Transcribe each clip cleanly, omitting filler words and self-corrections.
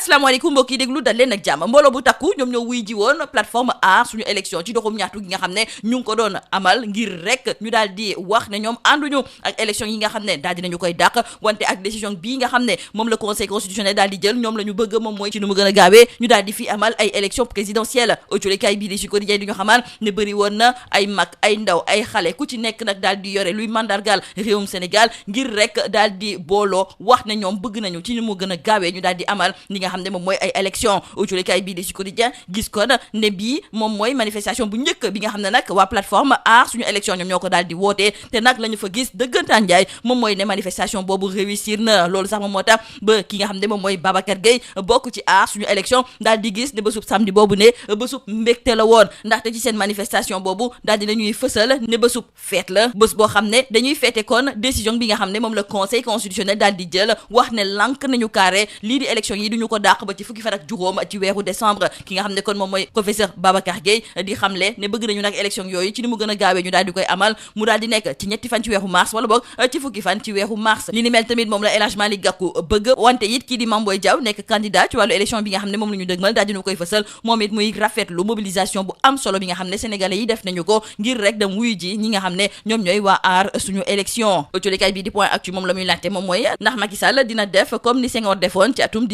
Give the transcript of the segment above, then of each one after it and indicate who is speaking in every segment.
Speaker 1: asalaamaaleykum mbokk yi déglu dal leen ak jàmm mbooloo bu takku ñoom ñoo wuy ji woon plateforme aar suñu élection ci doxum ñaxtu gi nga xam ne ñu ngi ko doon amal ngir rek ñu daal di wax ne ñoom ànduñu ak élection yi nga xam ne daal dinañu koy dàq wante ak décision bii nga xam ne moom la conseil constitutionnel daal di jël ñoom la ñu bëgg moom mooy ci nu mu gën a gaawee ñu daal di fi amal ay élection présidentielle autolikaay bii di si quotidien di ñu xamal ne bëri woon na ay mag ay ndaw ay xale ku ci nekk nag daal di yore luy mandargal réewum Sénégal ngir rek daal di booloo wax ne ñoom bëgg nañu ci nu mu gën a gaawee ñu daal di amal li nga xam ne moom mooy ay élection autolikaay bii di si quotidien gis kon ne bii moom mooy manifestation bu njëkk bi nga xam ne nag waa plateforme aar suñu élection ñoom ñoo ko daal di wootee te nag la ñu fa gis dëggantaan njaay moom mooy ne manifestation boobu réussir na loolu sax moom moo tax ba ki nga xam ne moom mooy Babacar Gueye bokk ci aar suñu élection daal di gis ne bésub samedi boobu ne bésub mbégte la woon ndaxte ci seen manifestation boobu daal di nañuy fësal ne bésub feet la bés boo xam ne dañuy feete kon décision bi nga xam ne moom la conseil constitutionnel daal di jël wax ne lànk nañu carré lii di élection yi duñu ko dàq ba ci fukki fan ak juróom ci weeru décembre ki nga xam ne kon moom mooy professeur Babacar Gueye di xamle ne bëgg nañu nag élection yooyu ci ni mu gën a gaawee ñu daal di koy amal mu daal di nekk ci ñetti fan ci weeru mars wala boog ci fukki fan ci weeru mars li ni mel tamit moom la El Hadji Malick Gakou bëgg wante it kii di Mame Boye Diao nekk candidat ci wàllu élection bi nga xam ne moom la ñu dëgmal daal dina koy fësal moom it muy rafetlu mobilisation bu am solo bi nga xam ne sénégalais yi def nañu ko ngir rek dem wuyu ji ñi nga xam ne ñoom ñooy waa aar suñu élection autolikaay bi di point actu moom la muy laajte moom mooy ndax Macky Sall dina def comme ni Senghor defoon ci atum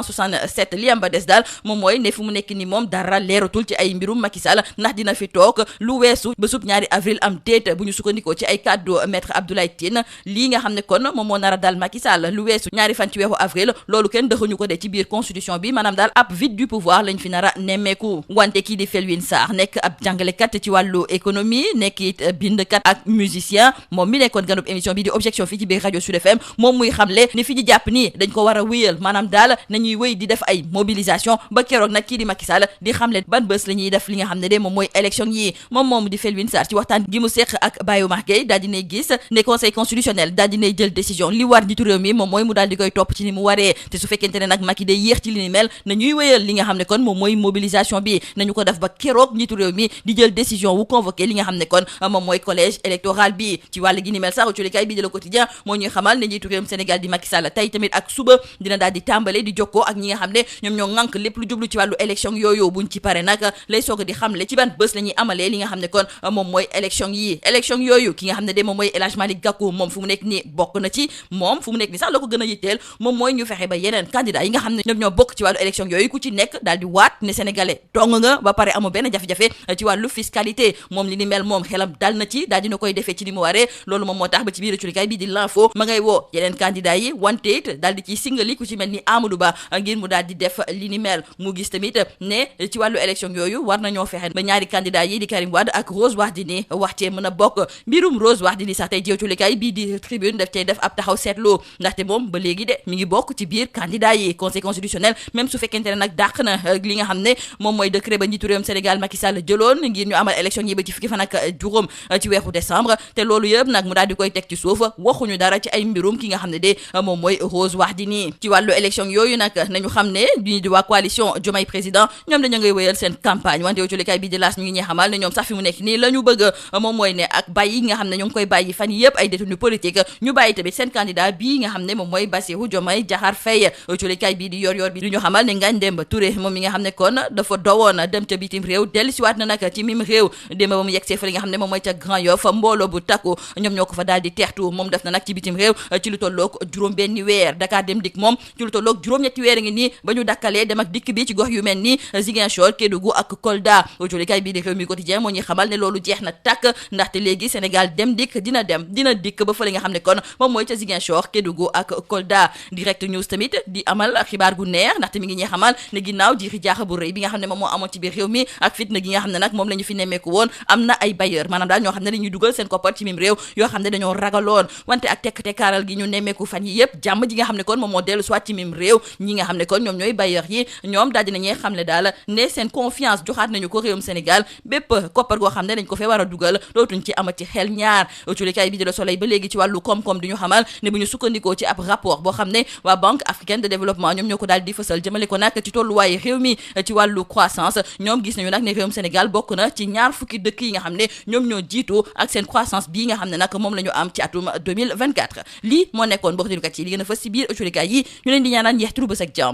Speaker 1: 1967 li am ba des daal moom mooy ne fu mu nekk ni moom dara leeratul ci ay mbirum Macky Sall ndax dina fi toog lu weesu bésub 2 avril am déet bu ñu sukkandikoo ci ay kàddu maître Abdoulaye Tine lii nga xam ne kon moom moo nar a dal Macky Sall lu weesu 2 fan ci weeru avril loolu kenn dëxuñu ko de ci biir constitution bi maanaam daal ab vide du pouvoir lañ fi nar a nemmeeku wante kii di Felwine Sarr nekk ab jàngalekat ci wàllu économie nekk it bindkat ak musicien moom mi nekkoon ganub émission bi di objection fii ci biir rajo Sud FM moom muy xamle ni fi ñu jàpp nii dañ ko war a wéyal maanaam daal nañuy wéy di def ay mobilisation ba keroog nag kii di Macky Sall di xamle ban bés la ñuy def li nga xam ne de moom mooy élection yi moom di Felwine Sarr ci waxtaan gi mu seq ak Baye Oumar Gueye daal dinay gis ne conseil constitutionnel daal dinay jël décision li war njiitu réew mi moom mooy mu daal di koy topp ci ni mu waree te su fekkente ne nag Macky day yéex ci li ni mel nañuy wéyal li nga xam ne kon moom mooy mobilisation bi nañu ko def ba keroog njiitu réew mi di jël décision wu convoqué li nga xam ne kon moom mooy collège électoral bi ci wàll gi ni mel sax autolikaay bi de Le Quotidien moo ñuy xamal ne njiitu réewum Sénégal di Macky Sall tey tamit ak suba dina daal di tàmbale di jokkoo ak ñi nga xam ne ñoom ñoo ŋànk lépp lu jublu ci wàllu élection yooyu buñ ci pare nag lay soog di xamle ci ban bés la ñuy amalee li nga xam ne kon moom mooy élection yooyu ki nga xam ne de moom mooy El Hadji Malick Gakou moom fu mu nekk nii bokk na ci moom fu mu nekk nii sax la ko gën a yitteel moom mooy ñu fexe ba yeneen candidat yi nga xam ne ñoom ñoo bokk ci wàllu élection yooyu ku ci nekk daal di waat ne sénégalais dong nga ba pare amu benn jafe-jafe ci wàllu fiscalité moom li ni mel moom xelam dal na ci daal dina koy defee ci ni mu waree loolu moom moo tax ba ci biir culikaay bi di l'info ma ngay woo yeneen candidat yi wante it daal di ci singali ku ci mel ni Amadou Ba ngir mu daal di def li ni mel mu gis tamit ne ci wàllu élection yooyu war nañoo fexe ba ñaari candidat yi di Karim Wade ak Rose Wardini wax cee mën a bokk mbirum Rose Wardini sax tey jiw culikaay bii di tribune daf cee def ab taxaw seetlu ndaxte moom ba léegi de mi ngi bokk ci biir candidat yi conseil constitutionnel même su fekkente ne nag dàq na li nga xam ne moom mooy décret ba njiitu réewum Sénégal Macky Sall jëloon ngir ñu amal élection yi ba ci fukki fan ak juróom ci weeru décembre te loolu yëpp nag mu daal di koy teg ci suuf waxuñu dara ci ay mbirum ki nga xam ne de moom mooy Rose Wardini ci wàllu élection yooyu nag nañu xam ne ñu di waa coalition Diomaye président ñoom dañu ngay wéyal seen campagne wante yow culikaay bi di laas ñu ngi ñee xamal ne ñoom sax fi mu nekk nii la ñu bëgg moom mooy ne ak bàyyi nga xam ne ñu ngi koy bàyyi fan yëpp ay détenus politique ñu bàyyi tamit seen candidat bii nga xam ne moom mooy Bassirou Diomaye Diakhar Faye culikaay bi di yor bi du ñu xamal ne Ngagne Demba Touré moom mi nga xam ne kon dafa dowoon dem ca bitim réew dellu siwaat na nag ci mim réew démba ba mu yegsee fa li nga xam ne moom mooy ca Grand Yoff mbooloo bu takku ñoom ñoo ko fa daal di teextu moom def na nag ci bitim réew ci lu tolloog juróom benni weer Dakar dem dik moom ci lu tolloog juróom-ñetti weer ngi nii ba ñu dakkalee dem ak dikk bi ci gox yu mel ni Ziguinchor Kédougou ak Kolda culikaay bii di Rewmi Quotidien moo ñuy xamal ne loolu jeex na tàkk ndaxte léegi Sénégal dem dina dikk ba fa li nga xam ne kon moom mooy ca Ziguinchor Kédougou ak Kolda Direct News tamit di amal xibaar gu neex ndaxte mi ngi ñuy xamal ne ginnaaw jiixi jaaxa bu rëy bi nga xam ne moom moo amoon ci biir réew mi ak fitna gi nga xam ne nag moom la ñu fi nemmeeku woon am na ay bailleur maanaam daal ñoo xam ne dañuy dugal seen koppar ci mim réew yoo xam ne dañoo ragaloon wante ak tekk-tekkaaral gi ñu nemmeeku fan yi yëpp jàmm ji nga xam ne kon moom moo dellu soit ci mim réew ñi nga xam ne kon ñoom ñooy bailleur yi ñoom daal dinañuy xam ne daal ne seen confiance joxaat nañu ko réewum Sénégal bépp koppar goo xam ne dañ ko fee war a dugal dootuñ ci amati xel ñaar culikaay bi di Le Soleil ba léegi ci wàllu koom-koom di ñu xamal ne bu ñu sukkandikoo ci ab rapport boo xam ne waa Banque africaine de développement ñoom ñoo ko daal di fësal jëmale ko nag ci tolluwaayu réew mi ci wàllu croissance ñoom gis nañu nag ne réewum Sénégal bokk na ci ñaar fukki dëkk yi nga xam ne ñoom ñoo jiitu ak seen croissance bii nga xam ne nag moom la ñu am ci atum 2024 lii moo nekkoon bokk dinukat yi li gën a fës ci biir culikaay yi ñu leen di ñaanaan njeextalu bës ak jàmm